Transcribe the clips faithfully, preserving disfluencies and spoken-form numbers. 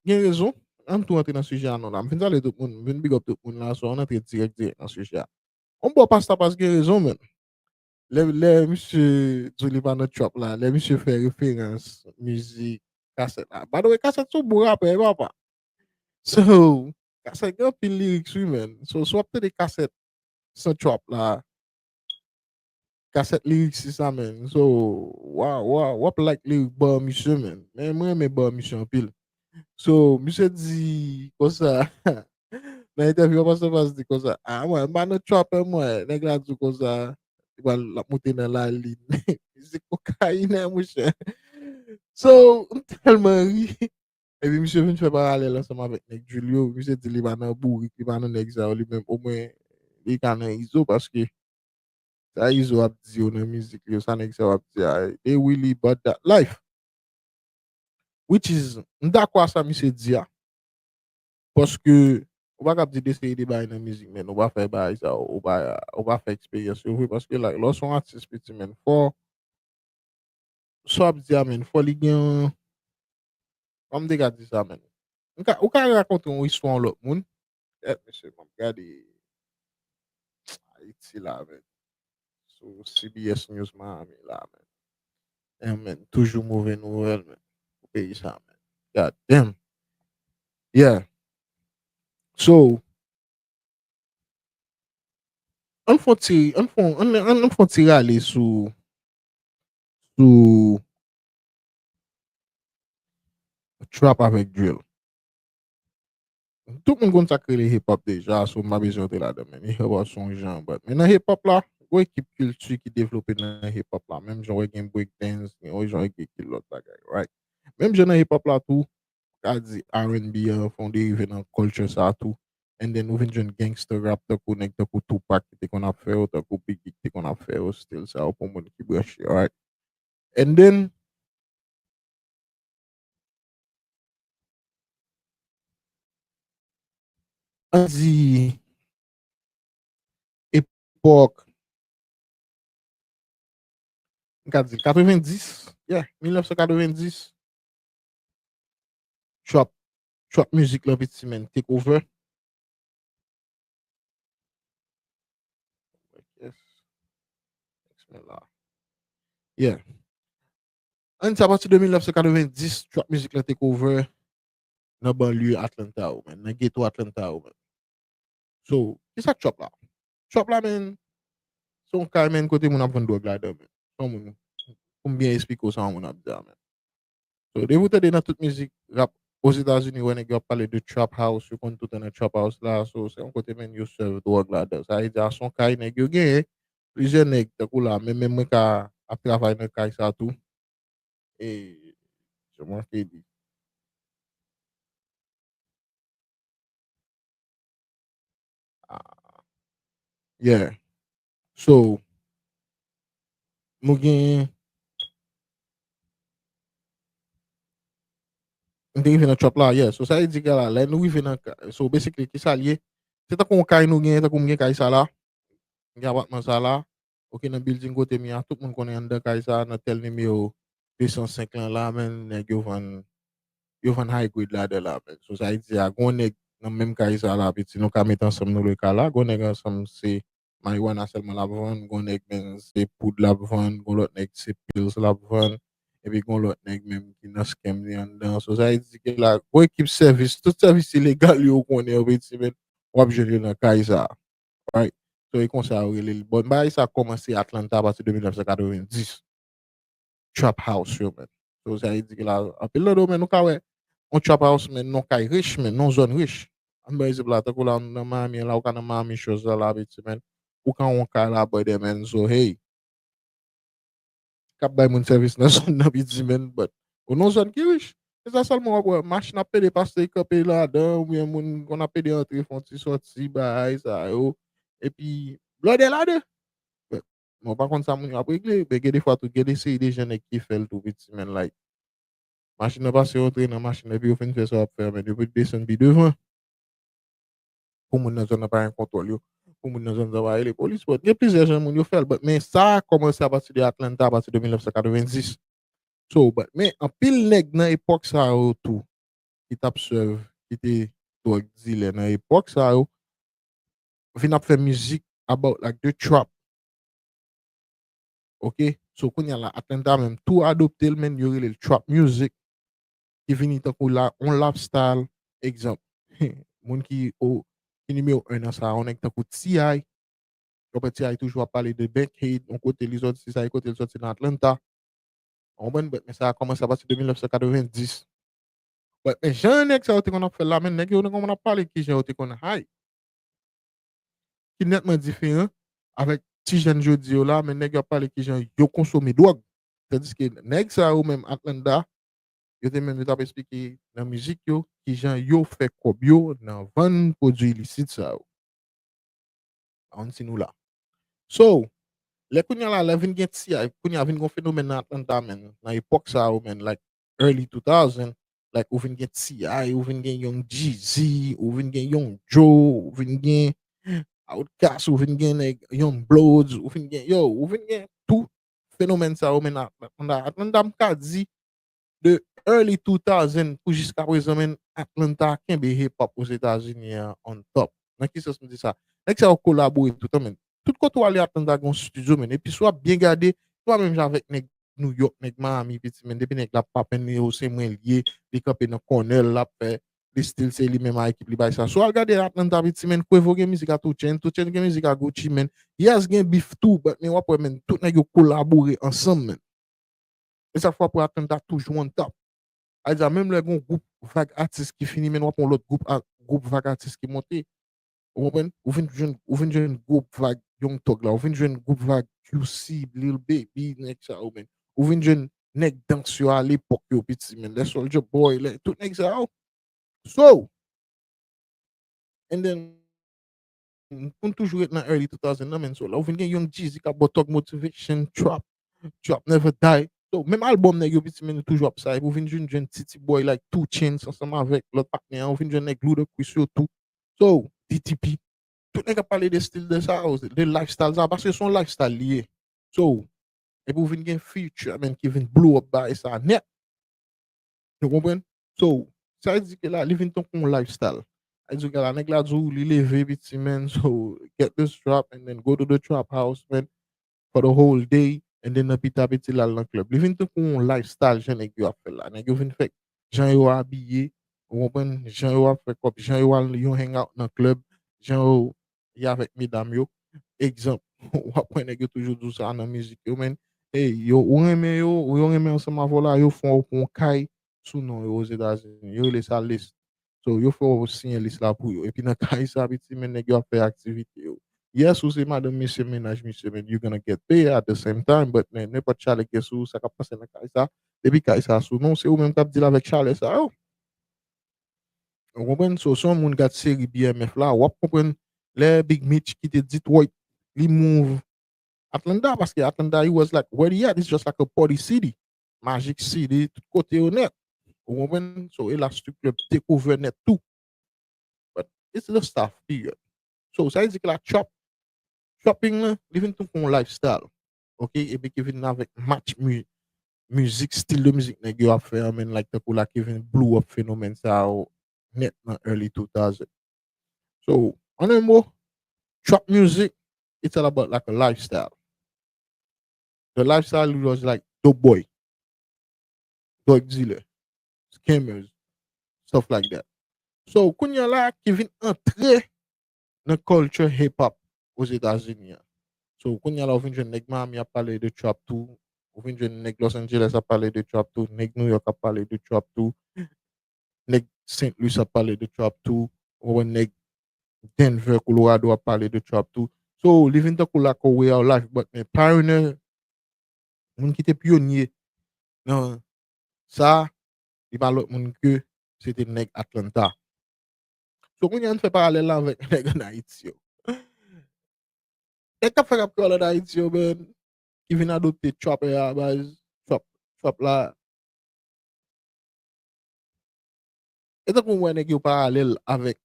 gen rezon. Ann tou antre nan sijè a non la. M fin salye tout moun, m fin big up tout moun la, so ann antre dirèk dirèk nan sijè a. On bò Pasta Pas gen rezon, menn. Lè, lè misye di li pa nan trap la, lè misye fè referans mizik, kasèt la. By the way, kasèt se yon bon rapè, papa. So, kasèt gen anpil lyrics, wi, menn. So, si w ap tande kasèt san trap la, kasèt lyrics sa, menn. So, wa, wa, w ap like lyric bò misye, menn. Men mwen renmen bò misye anpil. So, misye di konsa, nan entèvyou an, Pasta Pas di konsa, "Ah, mwen, m pa nan trap, mwen." Nèg la di konsa, li pral, l ap moute nan lalin. Mizik kokayin, monchè. So, m tèlman ri. Epi misye vin fè paralèl ansanm avèk nèg Julio. Misye di li pa nan bourik, li pa nan nèg sa yo, li menm omwen li ka nan Izo, paske sa Izo ap di yo nan mizik li yo, sa nèg sa yo ap di a, they really about that life. Which is, m dakò a sa misye di a. Paske, ou pa kab di de seri de bagay nan mizik, men ou pa fè bagay sa, ou pa, ou pa fè eksperyans yo vre, paske, like, lè w se yon atis piti, men fò, sa w ap di a, men fò li gen, kòman m te ka di sa, men. Ou ka, ou ka rakonte yon istwa yon lòt moun. Kèt, mesye, m ap gade Ayiti la, men. Sou C B S News Miami la, men. Eh, men, toujou move nouvèl, men. Pou peyi sa, men. God damn. Yeah. So, ann fè yon ti, ann fè yon, ann, ann, ann fè yon ti rale sou, sou trap avèk drill. Tout moun konn sa k rele hip hop deja, so m pa bezwen antre ladan, men hip hop se yon jan, but, men nan hip hop la, gon ekip kilti ki devlope nan hip hop la, menm jan w gen break dance, gen, jan w gen ki lòt bagay, right? Menm jan nan hip hop la tou, ka di R and B an fè yon derive nan culture sa tou. And then ou vin jwenn gangster rap tankou nèg tankou Tupac ki te konn ap fè yo, tankou Biggie ki te konn ap fè yo, stil sa yo pou moun ki branche, right? And then, ann di epòk, m ka di katrevenndis, yeah, mil nèf san katrevenndis, trap, trap mizik lan piti, men, take over. Yes. Next man la. Yeah. Ann di sa, apati de mil nèf san katrevenndis, trap mizik lan take over nan banlye Atlanta yo, man, nan ghetto Atlanta yo, man. So, kisa k trap la? Trap la, man, se yon kay, man, kote moun ap vann dwòg ladan, man. Se yon moun, pou m byen esplike w sa yon moun ap di a, man. So, depi w tande nan tout mizik rap Ozetazini, w wè nèg yo ap pale de trap house, yo konn toutan nan trap house la, so, se yon kote, man, yo sèv dwòg ladan. Sa vle di a se yon kay nèg yo genyen, plizyè nèg, tankou la, men, men mwen ka ap travay nan kay sa tou. E, je manke di. Ah. Yeah. So, nou gen, m te rive nan trap la, yeah. So, sa vle di ke la, lè nou rive nan ka-, so, basically, ki sa l ye? Se tankou yon kay nou gen, tankou m gen kay sa la, m gen apatman sa la, ok, nan building kote m ye a, tout moun konnen anndan kay sa, nan tèl nimewo de san senk lan la, man, nèg yo vann, yo vann high grade ladan la, man. So, sa vle di a, gon nèg nan menm kay sa la, piti, nou ka met ansanm nou lwe kay la, gon nèg ansanm se marijuana sèlman l ap vann, gon nèg, man, se poud l ap vann, gon lòt nèg se pills l ap vann, epi gon lòt nèg menm ki nan scam li anndan. So, sa vle di ke la, gon ekip sèvis, tout sèvis ilegal yo konnen yo, piti, man, w ap jwenn yo nan kay sa. Right? So, e konsa yo rele l. Bon, bagay sa kòmanse Atlanta apati de mil nèf san katrevenndis. Trap house yo, man. So, sa vle di ke la, anpil nan domèn, ou ka wè, yon trap house, man, nan kay rich, man, nan zòn rich. Ann ba egzanp la, tankou la, nan Miami, la, ou ka nan Miami Shores la, la, piti, man. Ou ka yon kay la, brother, man. So, hey, k ap bay moun sèvis nan zòn nan piti, man, but ou nan zòn ki rich. Se sa sèlman w ap wè, machin ap pede pase, kanpe ladan, oubyen moun konn ap pede antre, fè yon ti sòti, bagay sa yo. Epi, blòdè ladan. But, men w pa konn sa moun yo ap regle. Men gen defwa tou, gen de seri de jan nèg ki fè l tou piti, man, like, machin nan pase, yo antre nan machin nan, epi yo fin fè sa yo ap fè a, men yo desann pi devan. Pou moun nan zòn nan pa gen kontwòl yo, pou moun nan zòn nan pa rele polis, but gen plizyè jan moun yo fè l, but, men sa a kòmanse apati de Atlanta, apati de mil nèf san katrevenndis. So, but, men anpil nèg nan epòk sa yo tou, ki t ap serve, ki te drug dealer nan epòk sa yo, vin ap fè mizik about like the trap. Ok? So kounye a la, Atlanta menm tou adopte l, men yo rele l trap music, ki vini tankou la, on lifestyle, egzanp. Moun ki o, ki nimewo en nan sa, on nèg tankou T I, yo pran T I toujou ap pale de Bankhead, on kote li sòti, sa e kote li sòti nan Atlanta. Ou konprann? But, men sa a kòmanse apati de mil nèf san katrevenndis. But, men jan nèg sa yo te konn ap fè l la, men nèg yo te konn ap pale kijan yo te konn high. Ki nètman diferan avèk ti jèn jodi yo la, men nèg yo ap pale kijan yo konsome dwòg. Tandiske nèg sa yo menm Atlanta, yo te menm yo t ap esplike nan mizik yo kijan yo fè kòb yo nan vann pwodui ilisit sa yo. Pa konn si nou la. So, lè kounye a la, lè vin gen T I, kounye a vin gen fenomèn nan Atlanta, man, nan epòk sa yo, man, like, early two thousand, like, ou vin gen T I, ou vin gen Young Jeezy, ou vin gen Young Joe, ou vin gen Outkast, ou vin gen nèg Young Bloods, ou vin gen, yo, ou vin gen tout fenomèn sa yo, man, Atlanta, Atlanta, m ka di, de early two thousand pou jiska prezan, man, Atlanta kenbe hip hop Ozetazini an on top. Nan ki sans m di sa? Nèg sa yo kolabore toutan, man. Tout kote w ale Atlanta gen yon studio, man. Epi si w ap byen gade, se pa menm jan avèk nèg New York, nèg Miami, piti, man. Depi nèg la papen li, yo, se mwen l ye, li kanpe nan kònè l, l ap fè, li still se li menm a ekip li bay sa. Si w al gade Atlanta, piti, man, Quavo gen mizik a two Chainz, two Chainz gen mizik a Gucci, man. Yes, gen beef tou, but men w ap wè, man, tout nèg yo kolabore ansanm, man. E sa fè w ap wè Atlanta toujou on top. Sa vle di, menm lè gen yon gwoup vag atis ki fini, men w ap yon lòt gwoup, a- gwoup vag atis ki monte. Ou konprann? Ou vin jwenn, ou vin jwenn gwoup vag Young Thug la, ou vin jwenn gwoup vag Q C, Lil Baby, nèg sa yo, man. Ou vin jwenn nèg dans yo a lepòk yo piti, man. Lè Soulja Boy, lè, tout nèg sa yo. So, and then, pou n toujou ret nan early two thousand nan, man, so, la, ou vin gen Young Jeezy k ap ba w Thug Motivation, Trap, Trap Never Die. So, menm album nèg yo piti, man, nou toujou ap sa. Epi ou vin jwenn, jwenn Titi Boi, like, two Chainz, ansanm avèk lòt patnè an, ou vin jwenn nèg Ludacris yo tou. So, D T P. Tout nèg ap pale de stil de sa, de lifestyle sa, paske se yon lifestyle li ye. So, epi ou vin gen Future, man, ki vin blow up bagay sa nèt. Ou konprann? So, sa vle di ke la, li vin tankou yon lifestyle. Sa vle di ke la, nèg la di w, li leve piti, man, so, get this trap and then go to the trap house, man, for the whole day, and then nan pita piti l al nan club. Li vin tankou yon lifestyle, jan nèg yo ap fè la. Nèg yo vin fè jan yo abiye, ou konprann, jan yo ap fè kòb, jan yo al yo hang out nan club, jan yo ye avèk medam yo. Egzanp, w ap wè nèg yo toujou di w sa nan mizik yo, man. Ey, yo, ou renmen yo, ou yo renmen ansanm avè w la, yo fè w pran yon kay sou non yo Ozetazini. Yo rele sa lease. So, yo fè w siyen lease la pou yo. Epi nan kay sa, piti, man, nèg yo ap fè aktivite yo. Yes, ou se madanm misye, mennaj misye, man, you gonna get paid at the same time, but, man, nenpòt chalè ki gen sou ou, sa k ap pase nan kay sa, depi kay sa sou non, se ou menm k ap deal avèk chalè sa yo. Ou konprann? So, si yon moun gad seri B M F la, w ap konprann lè Big Meech kite Detroit, li move Atlanta, paske Atlanta, it was like, where he at? It's just like a party city. Magic City, tout kote yo nèt. Ou konprann? So, e la strip club te kouvè nèt tou. But it's the stuff, period. So, sa vle di ke la trap, trapping lan, li vin tankou yon lifestyle. Ok? Epi ki vin avèk match mu- mizik, stil de mizik nèg yo ap fè an, man, like, tankou la ki vin blow up fenomèn sa yo nèt nan early two thousand. So, an en mo, trap music, it's all about, like, a lifestyle. The lifestyle was like dope boy, drug dealer, scammers, stuff like that. So, kounye a la, ki vin antre nan culture hip hop Ozetazini an. So, kounye a la, ou vin jwenn nèg Miami ap pale de trap tou, ou vin jwenn nèg Los Angeles ap pale de trap tou, nèg New York ap pale de trap tou, nèg Saint Louis ap pale de trap tou, ou wè nèg Denver, Colorado ap pale de trap tou. So, li vin tankou like a way of life, but men pioneer, moun ki te pyonye nan sa, li pa lòt moun ke se te nèg Atlanta. So, kounye a, n fè paralèl la avèk nèg ann Ayiti yo. Nèg k ap fè rap kreyòl ann Ayiti yo, man, ki vin adopte trap a, baz, trap, trap la. E tankou m wè nèg yo paralèl avèk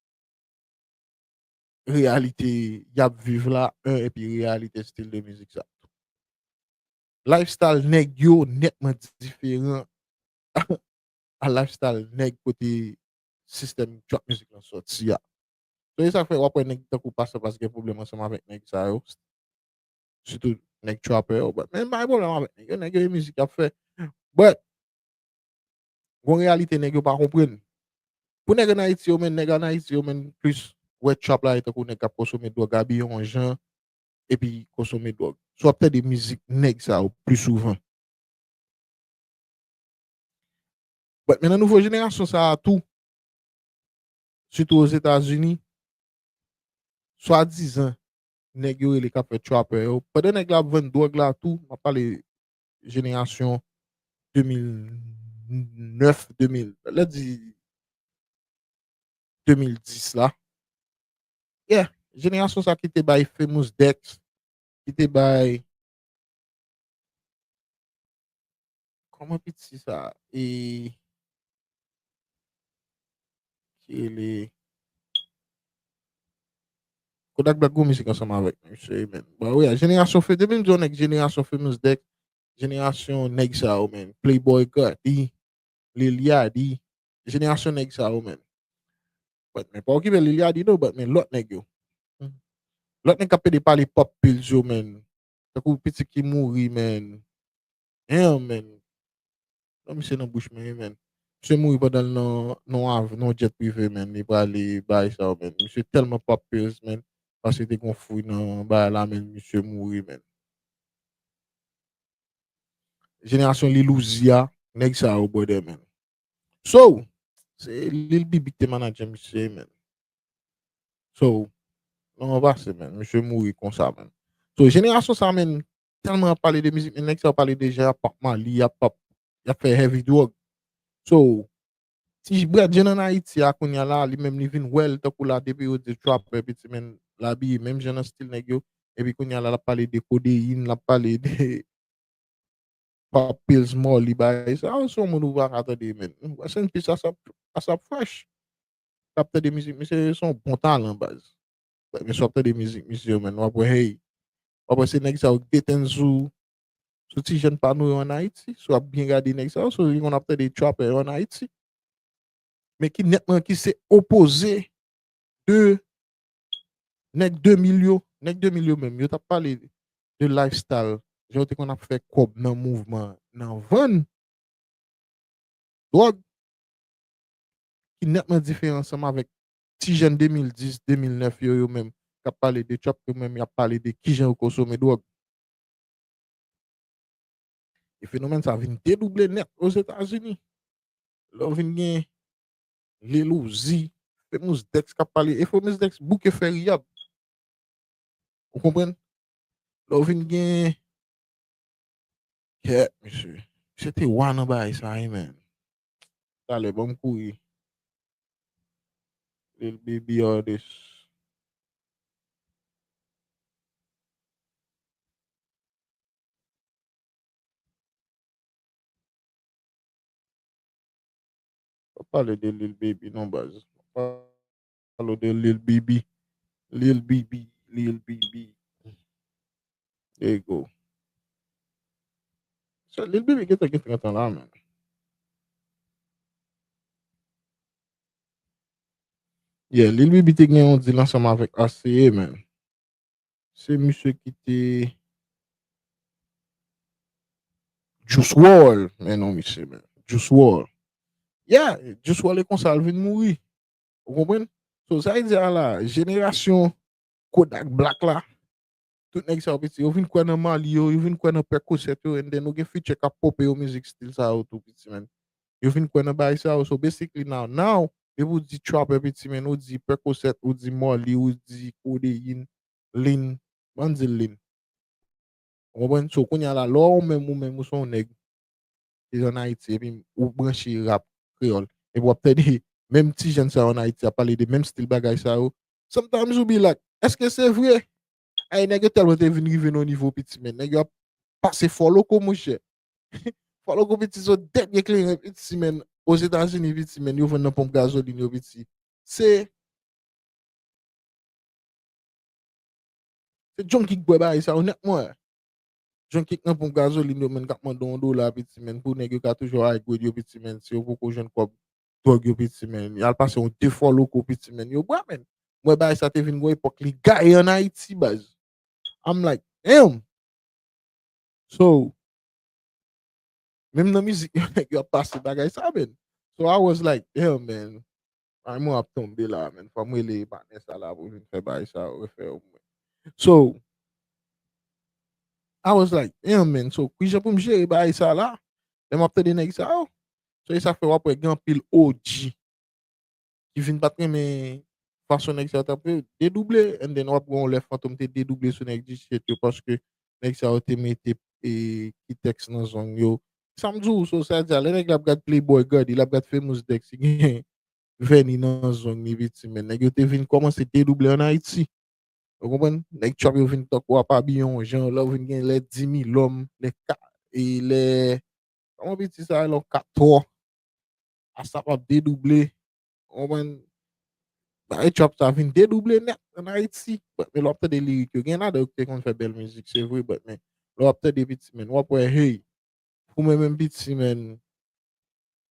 reyalite y ap viv la, en, epi reyalite stil de mizik sa. Lifestyle nèg yo nètman diferan a lifestyle nèg kote sistèm trap music lan sòti a. So, e sa k fè w ap wè nèg tankou Pastè Pras gen pwoblèm ansanm avèk nèg sa yo. Sitou nèg trapper yo. But, men m pa gen pwoblèm avèk nèg yo. Nèg yo e mizik y ap fè. But, gon reyalite nèg yo pa konprann. Pou nèg ann Ayiti yo, men nèg ann Ayiti yo, men plis wè trap la e tankou nèg k ap konsome dwòg, abiye yon jan, epi konsome dwòg. So, w ap tande mizik nèg sa yo pli souvan. But, men nan nouvo jenerasyon sa a tou, sitou Ozetazini, swadizan, nèg yo rele k ap fè trapper yo. Pandan nèg la ap vann dwòg la tou, m ap pale jenerasyon de mil nèf, de mil, lè di de mil dis la. Yeah, jenerasyon sa ki te bay Famous Dex, ki te bay, kòman piti sa? E, ki rele Kodak Black gon mizik ansanm avèk misye, men. But yeah, jenerasyon Fa-, depi m di yon nèg jenerasyon Famous Dex, jenerasyon nèg sa yo, men. Playboy Carti, Lil Yachty, jenerasyon nèg sa yo, men. But, men pa okipe Lil Yachty, non, but, men lòt nèg yo. Lòt nèg k ap pede pale Pop Pills yo, men. Tankou pitit ki mouri, men. Damn, men. Non, misye nan bouch mwen, men. Misye mouri pandan l nan, nan av-, nan jet prive, men. Li prale bay sa yo, men. Misye tèlman Pop Pills, men. Paske te gon fwi nan bagay la, men. Misye mouri, men. Jenerasyon Lil Uzi a, nèg sa yo, brother, men. So, se Lil Bibi ki te manadjè misye, men. So, non, pase, men. Misye mouri konsa, men. So, jenerasyon sa, men, tèlman y ap pale de mizik, men nèg sa yo pale de jan y ap pop Mali, y ap pop, y ap fè heavy drug. So, ti brèt jèn ann Ayiti a kounye a la, li menm li vin wè l tankou la, depi yo di trapper, piti, men, l abiye menm jan nan stil nèg yo, epi kounye a la, l ap pale de kodeyin, l ap pale de Pop Pills, Molly, bagay sa, se yon moun ou pa ka tande, men. Rest in peace, Asap, Asap Fresh. L ap tande mizik misye, se yon bon talan, baz. Men si w ap tande mizik misye yo, men, w ap wè, hey, w ap wè se nèg sa yo k detenn sou, sou ti jèn pa nou yo ann Ayiti. Si w ap byen gade nèg sa yo, so, li konn ap tande trapper yo ann Ayiti. Men ki nètman ki se opoze de nèg de mil yo, nèg de mil yo menm, yo t ap pale de lifestyle, jan yo te konn ap fè kòb nan mouvman, nan vann dwòg, ki nètman diferan ansanm avèk ti jèn de mil dis, de mil nèf yo, yo menm, k ap pale de trap, yo menm, y ap pale de kijan yo konsome dwòg. E fenomèn sa vin dedouble nèt Ozetazini. Lè w vin gen Lil Uzi, Famous Dex k ap pale, e Famous Dex bouke fè riyab. Ou konprann? Lè w vin gen, kèt, mesye. Misye te wa nan bagay sa, wi, men. Talè, ban m kouri. Lil Baby artist. Pa pale de Lil Baby, non, baz. Pa pale de Lil Baby. Lil Baby, Lil Baby. There you go. So, Lil Baby gentan gen trant an la, man. Yeah, Lil Baby te gen yon deal ansanm avèk R C A, man. Se misye ki te Juice world, men non, misye, men. Juice world. Yeah, Juice world e konsa l vin mouri. Ou konprann? So, sa vle di a la, jenerasyon Kodak Black la, tout nèg sa yo piti, yo vin kwè nan Mali yo, yo vin kwè nan Percocet yo, and then ou gen Future k ap pope yo mizik stil sa yo tou piti, man. Yo vin kwè nan bagay sa yo. So, basically, now, now, depi ou di trapper piti, man, ou di Percocet, ou di Molly, ou di kodeyin, lean, ban m di l lean. Ou konprann? So, kounye a la, lè ou menm, ou menm, ou se yon nèg ki ann Ayiti, epi ou branche rap kreyòl, epi w ap tande menm ti jèn sa yo ann Ayiti ap pale de menm stil bagay sa yo, sometimes ou be like, èske se vre? Ay, nèg yo tèlman te vin rive nan yon nivo piti, men nèg yo ap pase Four Loko, monchè. Four Loko piti, se dènye kleren piti, men Ozetazini piti, men yo vann nan ponp gazolin yo piti. Se Se John Kick bwè bagay sa yo nèt, mwen. John Kick nan ponp gazolin yo, men, k ap mande yon dola, piti, men, pou nèg yo ka toujou high grade yo, piti, men, si yo poko jwenn kòb, dwòg yo piti, man. Y al pase yon de Four Loko piti, man. Yo bwè, man. Mwen, bagay sa te vin yon epòk li gaye ann Ayiti, baz. I'm like, damn. So, menm nan mizik yo, nèg yo ap pase bagay sa, man. So I was like, damn, man. Ay, mwen ap tonbe la, man. Fò m rele patnè sa la pou vin fè bagay sa yo, refè yo pou mwen. So, I was like, damn, man. So, kijan pou m jere bagay sa la? Lè m ap tande nèg sa yo. So, e sa fè w ap wè gen anpil O G ki vin pa t renmen fason nèg sa yo t ap dedouble, and then w ap wè yon lè Fantom te dedouble sou nèg diset yo, paske nèg sa yo te mete, e, Kitex nan zong yo. Sa m di w, so, sa di a, lè nèg la ap gad Playboy, gade, l ap gad Famous Dex, li gen vèni nan zong li, piti, man. Nèg yo te vin kòmanse dedouble ann Ayiti. Ou konprann? Nèg trap yo vin tankou apa biyon, jan lè w vin gen lè Dimi Lòm, lè ka, e lè, kòman piti sa, lè w katò, ASAP ap dedouble. Ou konprann? Bagay trap sa vin dedouble nèt ann Ayiti. But, men lè w ap tande lirik yo, gen ladan yo ki te konn fè bèl mizik, se vre, but, men lè w ap tande piti, man, w ap wè, hey, pou mwen menm piti, man,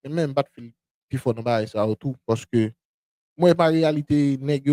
men m pa t fil pi fò nan bagay sa yo tou, paske mwen pa reyalite nèg yo